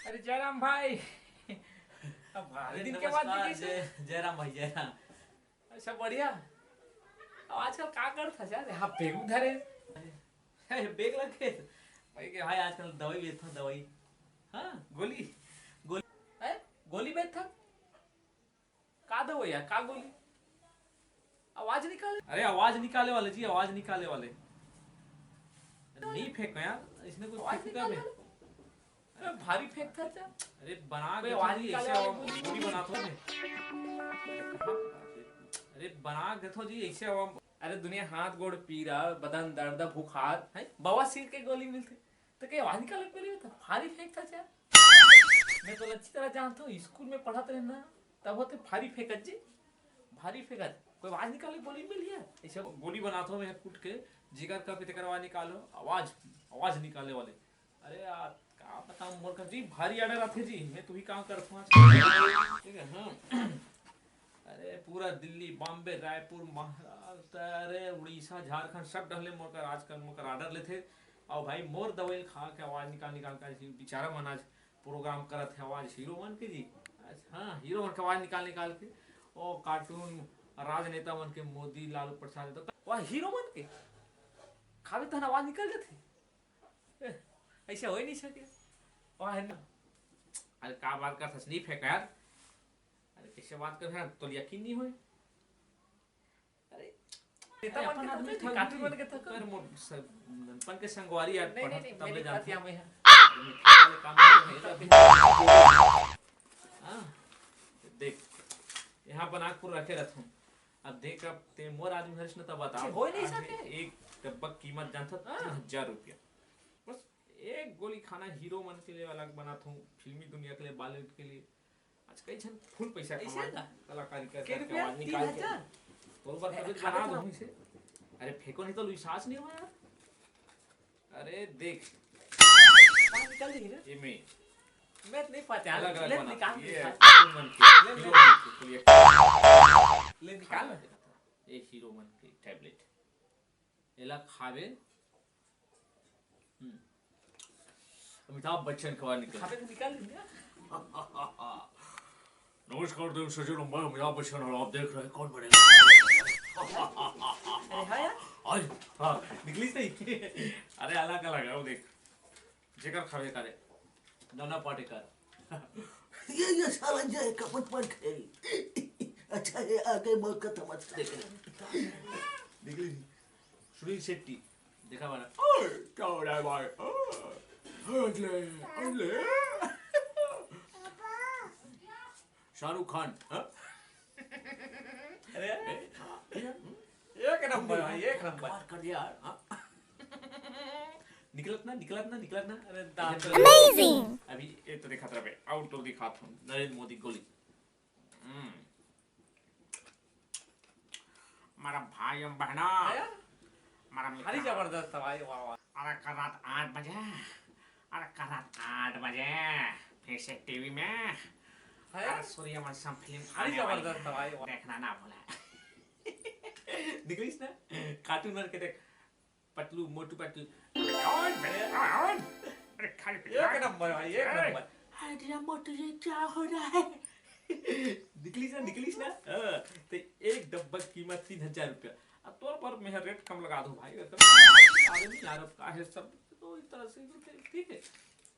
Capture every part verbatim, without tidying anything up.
अरे जयराम भाई, अब भारी दिन के बाद नमस्कार, दिखिस। जय, जयराम भाई, जयराम। अच्छा, बढ़िया। अब आजकल का करत हस यार? हां, बैग धरे। अरे, बैग लगे। भाई के भाई आजकल दवाई बेचत हंव, दवाई। हां, गोली, गोली। हैं? गोली बेचत हस? का दवाई यार, का गोली? आवाज निकाले। अरे, आवाज निकाले वाले जी, आवाज निकाले वाले। नहीं फेंको यार, इसने कुछ आवाज फेंका निकाले भी। वाले। अरे, भारी फेंकत हस। अरे, बना के आवाज थोड़ी निकाले ऐसे वाले आवाज गोली। गोली बनात हों मैं। अरे, बना के थोड़ी ऐसे आवाज। अरे, दुनिया हाथ गोड़ पीरा, बदन दर्द, बुखार, हैं? बवासीर के गोली मिलथे। त के आवाज निकाले के पहले त भारी फेंकत हस यार। मैं तो अच्छी तरह जानत हंव, स्कूल में पढ़त रहेन ना, तब होथे भारी फेंकत जी, भारी फेंकत। कोई आवाज निकाले गोली मिल गया, ऐसे गोली बनात हों मैं कूट के, जिगर का भी तेकर आवाज निकालो, आवाज, आवाज निकाले वाले। अरे यार, का बतावं, मोर कर जी भारी आर्डर आथे जी, मैं तुही काम करत हंव आज। ठीक है, हां। अरे, पूरा दिल्ली, बॉम्बे, रायपुर, महाराष्ट्र, अरे, उड़ीसा, झारखंड, सब डहले मोर कर आजकल मोर कर आर्डर लेथे। अउ भाई, मोर दवाई खा के आवाज निकाल निकाल के आज बेचारा मन आज प्रोग्राम करत हे, आवाज हीरो मन के जी। आज, हां, हीरो मन के आवाज निकाल निकाल के, ओ कार्टून राजनेता मन के, मोदी, लालू प्रसाद, तो वह हीरो मन के खाबे तहन आवाज निकल जाथे। ए, ऐसे हो ही नहीं सके। वह है ना। अरे, का बात करत हस, नहीं फेंका यार। अरे, कैसे बात कर रहे हैं? तो यकीन नहीं होए। अरे, नेता अरे, बन अपन के आदमी थक, थक कार्टून गई। बन के थक। अरे, मोर स-, ननपन के संगवारी यार, नहीं, पढ़त नहीं, नहीं, तब ले मेरी जानत बात हंव। यहाँ में है। अरे, मैं खेत वाले काम में नहीं करता। हां, देख, यहां बना के पूरा रखे रहत हंव। अब देख, अब ते मोर आदमी हरिस न, तब बता। होए नहीं आज सके। एक डब्बा कीमत जानत हस, हां। तीन हजार रुपया। बस एक गोली खाना हीरो मन के लिए अलग बनात हंव, फिल्मी दुनिया के लिए, बॉलीवुड के लिए। आज कई झन फुल पैसा ऐसे कमाए, का? कलाकारी कर के करके रुपया? आवाज निकाल के। तीन हजार? तोर बर ए, कभी खा बना लेते दो ना। इसे। अरे फेंको नहीं तो विश्वास नहीं हुआ यार। अरे देख। बाहर निकाल देगी ना? ये में। मैं तो नहीं पाते यार। अलग-अलग ले बना। निकाल ये निकाल। कार्टून मन के, ले, ले। हीरो मन के, चलिए। ले निकाल। ये हीरो मन के टैबलेट। एला खाबे। हम्म। अमिताभ बच्चन के आवाज निकल। खाबे तो निकाल देंगे। नमस्कार दर्शक सज्जनों, मैं अमिताभ बच्चन और आप देख रहे हैं कौन बनेगा। अरे हाँ यार। आज, हाँ, निकली सही। अरे अलग अलग है वो देख। जेकर खाबे करे। नाना पाटेकर। ये, ये साला जो है कपट पान खाई। अच्छा है, आगे मौत का तमाशा देख रहे। निकली। सुनील शेट्टी। देखा वाला। ओए, क्या हो रहा है भाई? ओए, अगले, अगले। शाहरुख खान, हाँ? अरे, अरे, एक नंबर भाई, एक नंबर। कमाल कर दिया यार, हाँ? निकलत ना, निकलत ना, निकलत ना। अरे, दादा। Amazing। अभी ये तो दिखात रहे, आउटडोर दिखात हूँ, नरेंद्र मोदी गोली। हम्म। मारा भाई एवं बहना, आया? मारा भारी मित्र। जबरदस्त है भाई, वाह, वाह। अरे, कल रात आठ बजे, अरे, कल रात आठ बजे, फिर से टीवी में, आया? अरे, सूर्यवंशम फिल्म भारी आने वाली जबरदस्त है। है भाई, वाह। देखना ना भूले। निकलिस ना, कार्टून बन के देख। पतलू, मोटू पतलू। अरे, खाली एक नंबर भाई, एक नंबर। अरे, मोटू, ये क्या हो रहा है? निकलिस ना, निकलिस ना। हाँ, तो एक डब्बा कीमत तीन हजार रुपया। अब तोर पर मैं रेट कम लगा दूं भाई, एकदम आदमी यार, अब का है सब, तो इस तरह से, ठीक है।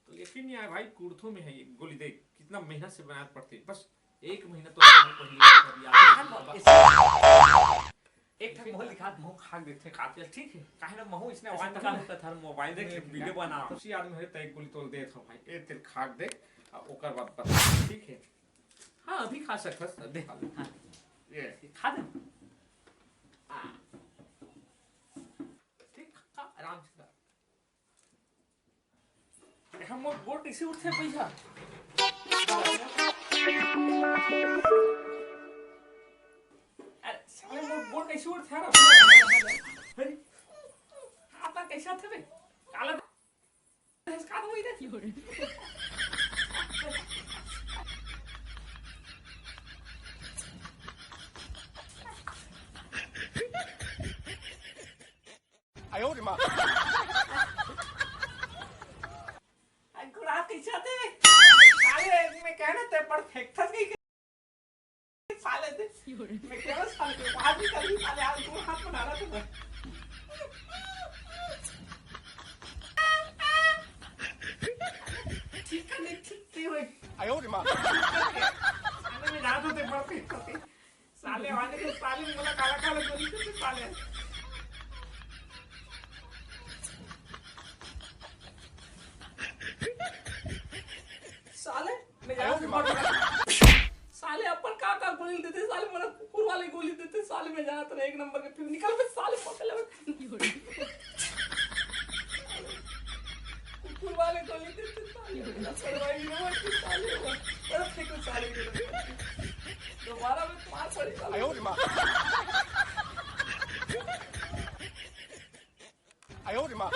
तो यकीन नहीं आया भाई, कुर्थों में है ये गोली, देख, कितना मेहनत से बनाना पड़ते, बस एक महीना तो पहले याद है। एक ठन मोहन लिखात, महू खा के देखथे, का तेल ठीक है? काहे ना महू इसने आवाज निकाल होता था, मोबाइल देख के वीडियो बना। खुशी आदमी है, तय गोली तोल दे था भाई। ए तेल खा के देख, आ ओकर बाद बता, ठीक है? हाँ, अभी खा सकत हस, दे। हाँ। ये। खा दे। आ। ठीक, खा, आराम से खा। अरे, हम मोर गोड़ कैसे उठथे पैसा? अरे, साले मोर गोड़ कैसे उठथे यार? अरे, हाथ पैर कैसे आथे बे? काला का तो वही दे। आयो रे माँ। अरे, गोड़ हाथ कैसे आथे? कहना ते पड़ फेंकथस कहीं के साले दे। मैं केवल साले के बाहर निकल गई साले, आज दो हाथ बना रहा था मैं। ठीक है, नहीं, ठीक नहीं हुए। आयो रे माँ। साले में जाना तो ते पड़ फेंकथस कहीं। साले वाले के साले मोला काला काला गोली देते साले। साले मैं जाना तो पड़। साले अपन का का गोली देते साले, मोला कुकुर वाले गोली देते साले, मैं जाना तो एक नंबर के फिर निकल बे साले पकड़ ले। कुकुर वाले गोली देते साले, मेरा सरवाइव नहीं हुआ कि साले हुआ। अरे फेंको साले के। दोबारा मैं मार पड़ी साले।